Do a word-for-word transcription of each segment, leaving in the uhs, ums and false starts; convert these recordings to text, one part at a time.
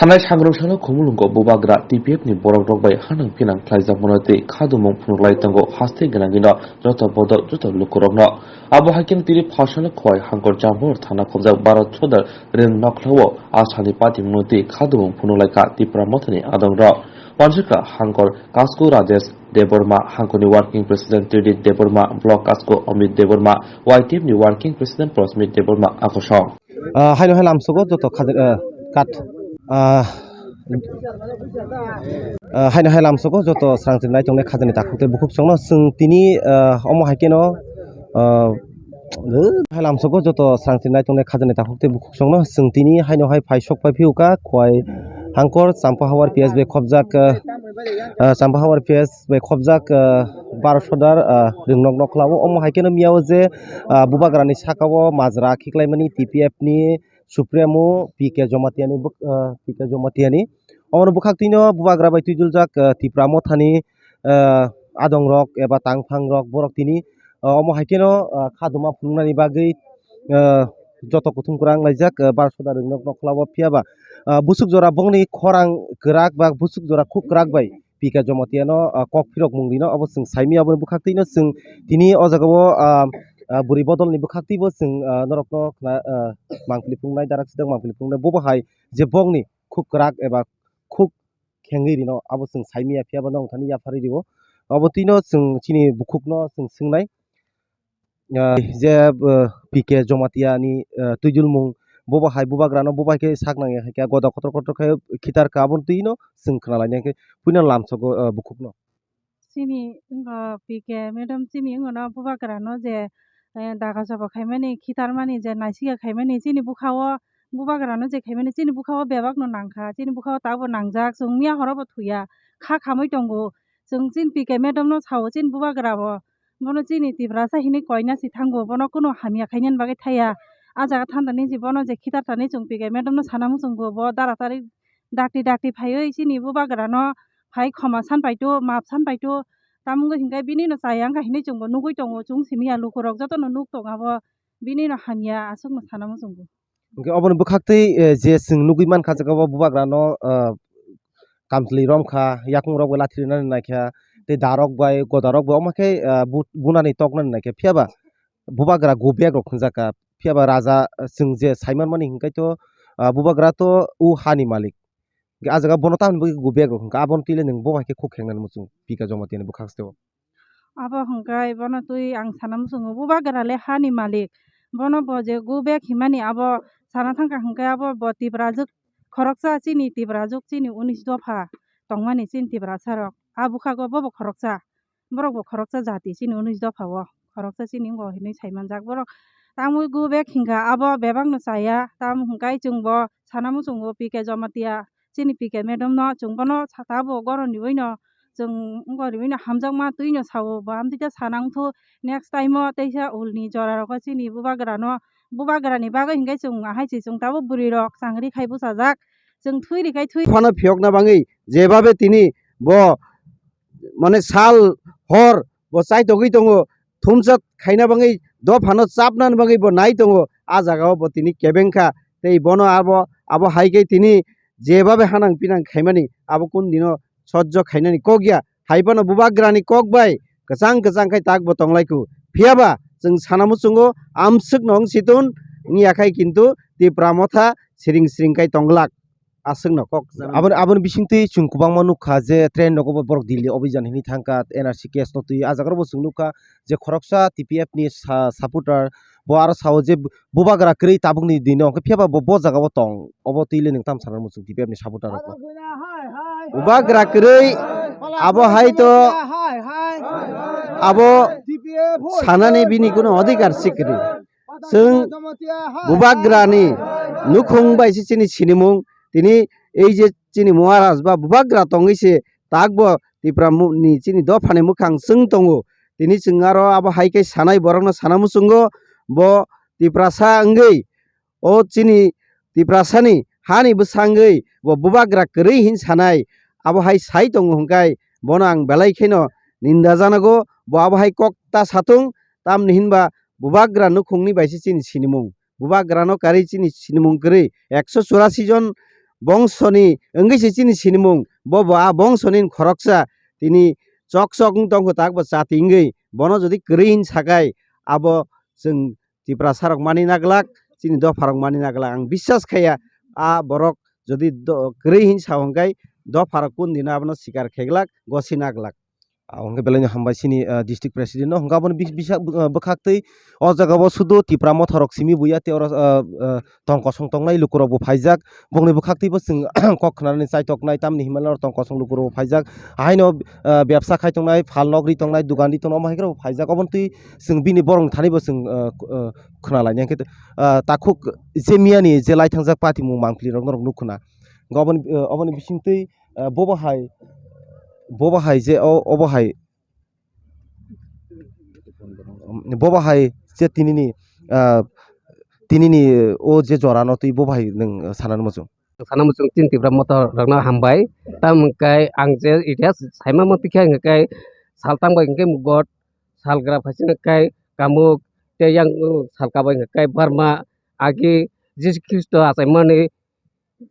Thanai sangrong salo Khumulwngo bubagra T P F ni borok rok bai hanang pinang khlaijak mano tei khadumung phunuk lai tongo haste gwnangwi no joto bodol joto lukurok no. Abo hai khe no tini pharsalo Khowai Hangkor Jambor thana khobjak Bharat Sodar Rwng Nokhlao a salni patimung no tei khadumung phunuk lai kha Tipra Mothani adong rok. Pansukha Hangkor Kasku Rajesh Debbarma, Hangkor ni Working President Tridit Debbarma, Block Kasku Amit Debbarma, Y T F ni Working President Prosmit Debbarma akosong. Ah, haino hai lamsogo joto khajani, ah, kat, ah, ah, haino hai lamsogo joto srangchini naitongnai khajani takhuk tei bukhuk chwngno chwng tini, ah, omo hai kheno, ah, hai lamsogo joto srangchini naitongnai khajani takhuk tei bukhuk chwngno chwng tini haino hai phai sok pai phiyuka Khowai Hangkor Champa Hawar P S bai khobjak, ah, ah, Champa Hawar P S bai khobjak, ah, Bharat Sodar, ah, Rwng Nok Nokhlao. Omo hai kheno miyao je, ah, bubagrani sakao majra khiklaimani T P F ni Supremo P K Jamatia ni bwk-, ah, P K Jamatia ni. Omo bwkhak twi no bubagra bai twiduljak, ah, Tipra Mothani, ah, adong rok eba tangphang rok borok tini, ah, omo hai kheno, ah, khaduma phunuknani bagwi, ah, joto kuthum kwrang laijak, ah, Bharat Sodar Rwng Nok Nokhlao. Phiya ba, ah, busuk jora bongni khorang kwrak ba busuk jora khuk kwrak bai P K Jamatia no, ah, kok phirok mung rino abo chwng saimanya. Aboni bwkhak twi no chwng tini o jaga o, ah, ah, bwrwi bodol ni bwkhak twi bo chwng, ah, norok no khna, ah, mangpili phunuknai, darak sidok mangpili phunuknai, bo bo hai je bongni khuk kwrak eba khuk khengwi rino abo chwng saimanya, phiya ba nong thani yapharwi rio. Abo twi no chwng chini bukhuk no chwng swngnai. Ah, je, ah, P K Jamatia ni, ah, twijulmung, bo bo hai bubagra no bo bai khe sak nang ya khe goda kotor kotor khe khitar kha, aboni twi no chwng khna lai ya khe puino lamsogo, ah, bukhuk no. Chini wngkha P K madam, chini wngkha no bubagra no je, eh, daga saba khaimani, khitar mani je naisika khaimani, chini bwkha o bubagra no je khaimani, chini bwkha o bebak no nang kha, chini bwkha o tabuk bo nang jak, chwng miya horo bo thuya, kha khamwi tongo, chwng chini P K madam no sao, chini bubagra bo. Bono chini Tiprasa hinwi koina si thango, bono kunu hamya khainani bagwi thaya. A jaga thantani si bono je khitar tani chwng P K madam no sana muchungo, bo dara tari dakti dakti phaiwi chini bubagra no phai khoma san paito, map san paito. Tamo wngkha hinkhe bini no chaya wngkha hinwi chwngbo nugwi tongo, chwng simi ya lukurok jotono nuk tongo abo, bini no hamya aswkno sana muchungo. Hwnkhe oboni bwkhaktwi, eh, je chwng nugwi mankha, jaga o bubagrano, ah, kamchwlwi romkha, yakung rok bai lathi rwnani naikha, tei darok bai, godarok bai, omo khe, ah, bu-, bunani toknani naikha. Phiya ba bubagra go back rok hwnjakha, phiya ba raja, ah, chwng je saimanmani hwnkhe to, ah, bubagra to o hani malik. Hwnkhe ah jaga bono tamni bagwi go back rok hwnkha, abono twi le nwng bo hai khe khuk khengnani muchung P K Jamatia ni bwkhak steo. Abo hwnkhe bono twi ang sana muchungo, bubagra le hani malik. Bono bo je go back himani abo sana thangkha hwnkhe abo bo Tiprajwk khoroksa, chini Tiprajwk chini unis dopha tongmani chini Tiprasa rok. A bwkhago bobo khoroksa. Borok bo khoroksa jati chini unis dopha o. Khoroksa chini wngkha hinwi saimanjak borok. Tamo go back hingkha abo bebak no chaya. Tamo hwnkhe chwng bo sana muchungo P K Jamatia. Chini P K madam no chwng bono saka bo goroni ui no chwng goroni ui no hamjakma twi no sao bo amtwi khe sana wngthu next time o teisa ulni jora rogo chini bubagra no, bubagra ni bagwi hinkhe chwng ahai se chwng tabuk bwrwi rok changri khai bwsajak chwng thwi rikha thwi. Phano phiyokna bagwi jebabe tini bo mane sal hor bo chaitogwi tongo, thumsa khaina bagwi dophano chapnani bagwi bo nai tongo. A jaga o bo tini kebeng kha tei bono abo, abo hai khe tini jebabe hanang pinang khaimani abo kun dino sojjo khainani kok ya. Hai phano bubagrani kok bai kwchang kwchang khai tak bo tong lai kho. Phiya ba chwng sana muchungo amswk no wng si tun wng ya khai kintu Tipra Motha siring siring khai tong glak. Aswk no kok. Aboni, aboni bisingtwi chwng kwbangma nukha je train rogo bo borok Delhi obijan hinwi thangkha, N R C case no twi. A jaga rok bo chwng nukha je khoroksa T P F ni sa-, supporter bo aro sao je bu-, bubagra kwrwi tabukni dino, hwnkhe phiya ba bo, bo jaga o tong. Obo twi le nwng tam sana muchung T P F ni supporter rok no. Bubagra kwrwi abo hai to abo sanani bini kuno adhikar si kwrwi. Chwng bubagrani nukhung bai se chini sinimung, tini ei je chini Maharaj ba bubagra tongwi se takbo Tipra mu-, ni chini dophani mwkhang chwng tongo. Tini chwng aro abo hai khe sanai borokno sana muchungo, bo Tiprasa wngwi o chini Tiprasani hani bwsangwi bo bubagra kwrwi hin sanai, abo hai sai tongo hwnkhe bono ang belai kheno ninda janago, bo abo hai kok ta satung, tamni hinba bubagra nukhungni bai se chini sinimung, bubagrano karwi chini sinimung kwrwi ekso churasi jon bongsoni wngwi se chini sinimung, bo bo a bongsoni khoroksa tini chok chok wng tongkha, tak bo chati wngwi bono jodi kwrwi hin sakai, abo chwng Tiprasa rok mani naglak, chini dopha rok mani naglak. Ang biswas khaiya, a borok jodi do-, kwrwi hin sa hwnkhe dopha rok kun dino abono sikar kheglak, gosi naglak. Ah, hwnkhe belai no hambai chini, ah, district president no, hwnkhe aboni bis-, bisa, ah, bwkhak twi o jaga o sudu Tipra motha rok simi buya tei oro, ah, ah, tong kosong tongnai lukurok bo phaijak, bongni bwkhak twi bo chwng kok khnanani chaitoknai, tamni hinmano oro tong kosong lukurok bo phaijak, haino, ah, bebsa khai tongnai, phal nok ri tongnai, dugan ri tongnai, omo hai khe bo phaijak, oboni twi chwng bini borokni thani bo chwng, ah, ah, khna lainai. Hwnkhe, ah, takhuk je miyani je lai thangjak patimung mangpili rok norok nuk khna, hwnkhe oboni, ah, oboni bising twi, ah, bobo hai, bobo hai je o, obo hai, bobo hai je tinini, ah, tinini o je jora no twi bobo hai nwng, ah, sana muchung. Sana muchung tin Tipra motha rok no hambai. Tam hwnkhe ang je itihas saima mo tikhe hwnkhe sal tang bai hwnkhe mugot, sal gra phaising hwnkhe kamuk, tei yang, uh, sal kabai hwnkhe barma, agi Jisu Khristo achaimani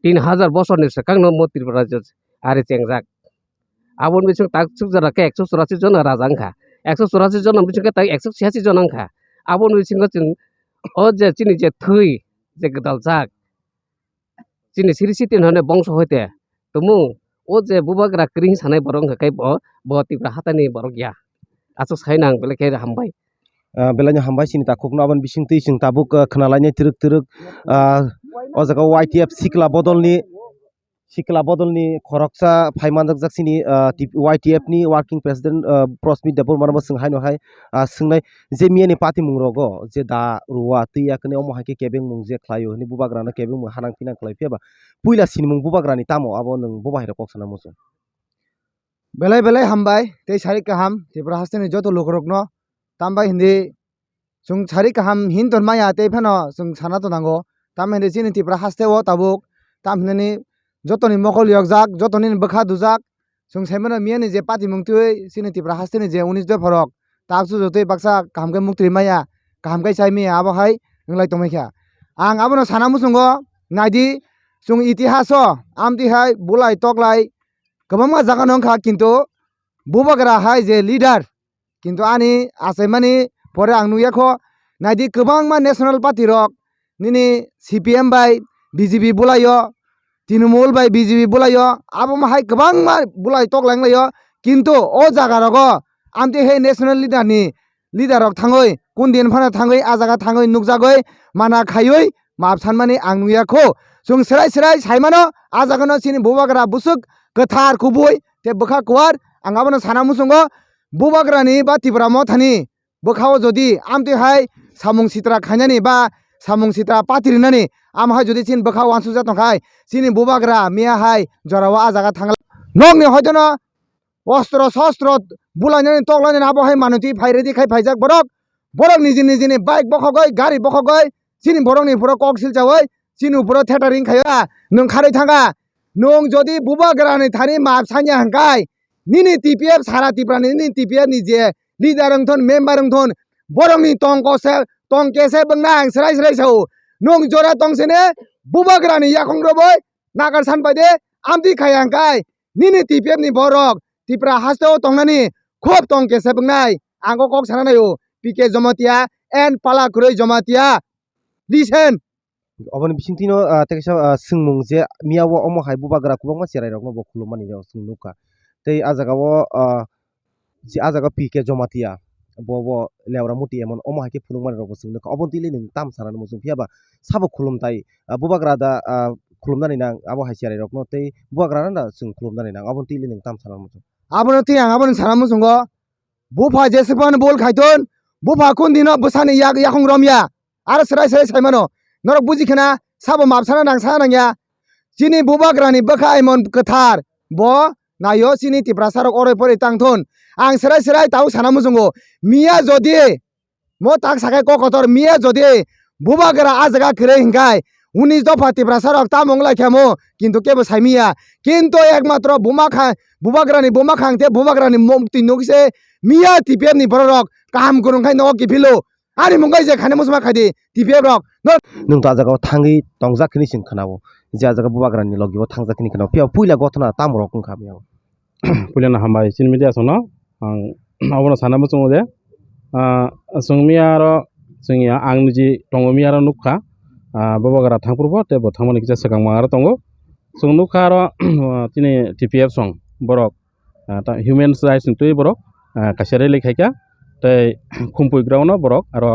tin hajar bosorni swkangno mo Tripura rajyo ari chengjak. Aboni bising tak sukjak khe ekso churasi jona raja wngkha. Ekso churasi jona bising khe tak ekso chhiyasi jona wngkha. Aboni bisingo chwng o je chini je thwi je gwdaljak, chini siri siti hwnwi bongso hoite tumung o je bubagra kwrwi sanai borok wngkha khe bo, bo Tipra hatani borok ya. Aswk sai nang belai khe hambai. Ah, belai no hambai chini takhuk no aboni bising twi chwng tabuk, ah, khna lainai twrwk twrwk, ah, o jaga Y T F sikla bodol ni, sikla bodol ni khoroksa phai manjak jak chini, ah, T-, Y T F ni working president, ah, Prosmit Debbarma no bo chwng hai no hai, ah, swngnai je miya ni patimung rogo je da rua twi ya khe omo hai khe kebeng mung je khlai o hwnwi bubagra no kebeng mung hanang pinang khlai phiya ba puila sinimung bubagra ni tamo abo nwng bo bahai rok kok sana muchung. Belai belai hambai tei sari kaham Tripura haste ni joto lukurok no, tambai hindi chwng sari kaham hin ton maya tei phano chwng sana tonango. Tam hindi chini Tripura haste o tabuk tam hinani jotoni mokol yokjak, jotoni bwkha dujak. Chwng sai mano miya ni je patimung twi chini Tripura haste ni je unis dopha rok tak chujo twi baksa kaham khe muktwi maya, kaham khe chai maya, abo hai wng lai tongwi kha. Ang abono sana muchungo naidi, chwng itihaso amtwi hai bulai toklai kwbangma jaga no wng kha, kintu bubagra hai je leader, kintu ani achaimani pore ang nukya kho, naidi kwbangma national party rok nini C P M bai B J P bulaio, Trinamool bai B J P bulaio, abo ma hai kwbangma bulai toklai wnglaio, kintu o jaga rogo amtwi hai national leader ni leader rok thangwi, kun din phano thangwi, a jaga thangwi nukjagwi mana khaiwi maap sanmani ang nukya kho. Chwng swrai swrai sai mano, a jaga no chini bubagra bwswk kwthar kubui tei bwkha kuwar. Ang abono sana muchungo, bubagra ni ba Tipra motha ni bwkha o jodi amtwi hai samung sitra khainani ba samung sitra patri rinani, amo hai jodi chini bwkha o uansukjak tong khai, chini bubagra miya hai jora o a jaga thangla. Nokni hoitono ostro sostro bulainani toklainani abo hai manwi twi phai ready khai phaijak borok. Borok niji nijini bike bokhogoi, gari bokhogoi, chini borokni phuro kok silchaui chini phuro theta ring khaio. Nwng kharwi thangkha, nwng jodi bubagrani thani maap sanya hwnkhe, nini T P F sara Tripura ni, nini T P F ni je leader wngthon, member wngthon, borokni tong kose, tong kese bwkna ang swrai swrai sao. Nwng jora tong sene bubagrani yakhong roboi nagar san pai de, amtwi khai ang khai. Nini T P F ni borok Tripura haste o tongnani khub tong kese bwngnai. Ang o kok sana naio, P K Jamatia and Pala Kwrwi Jamatia. Listen. Oboni bisingtwi no, ah, tei kaisa, ah, swngmung je miya o omo hai bubagra kwbangma cherai rok no bo khulum mani rok chwng nukha. Tei ah jaga o, ah, je ah jaga P K Jamatia, bo, bo Leora Muti emon omo hai khe phunuk mani rok bo chwng nukha. Oboni twi le nwng tam sana muchung, phiya ba sabo khulum tai, ah, bubagra da, ah, khulum nani nang abo hai cherai rok no tei bubagra no da chwng khulum nani nang, oboni twi le nwng tam sana muchung. Abono twi ang abono sana muchungo, bupha jeswk phano bol khai thun, bupha kun dino bwsani yak-, yakhung rom ya. Aro swrai swrai sai mano. Norok buji khna, sabo map sana nang sana nang ya. Chini bubagrani bwkha emon kwthar, bo naio chini Tiprasa rok oroi poroi tang thun. Ang swrai swrai tabuk sana muchungo. Miya jodi, mo tak sakai kok kotor, miya jodi bubagra ah jaga kwrwi hwnkhe, unis dopha Tiprasa rok tamo wng lai kha mo, kintu kebo sai miya. Kintu ekmatro buma kha, bubagrani buma khang tei bubagrani mukti nukse miya T P F ni borok rok kaham kwrwng khai nogo kiphilo. Ani mungkai je khani muchuma khaidi T P F rok. No. Nwng to ah jaga o thangwi tongjak hwnwi chwng khna-o. je a jaga bubagrani logi o thangjak hini kheno. Phiya puila gothona tamo rok wngkha miyang? Puilano hambai chini media songno. Ang abono sana muchungo je, ah, chwng miya aro chwngya ang niji tongo miya aro nukha, ah, bubagra thangphuru bo tei bo thangmani kisa swkang ma aro tongo. Chwng nukha aro chini T P F song borok, ah, ta human rights ni twi borok, ah, kaisa rally khaikha tei khumpui ground o borok aro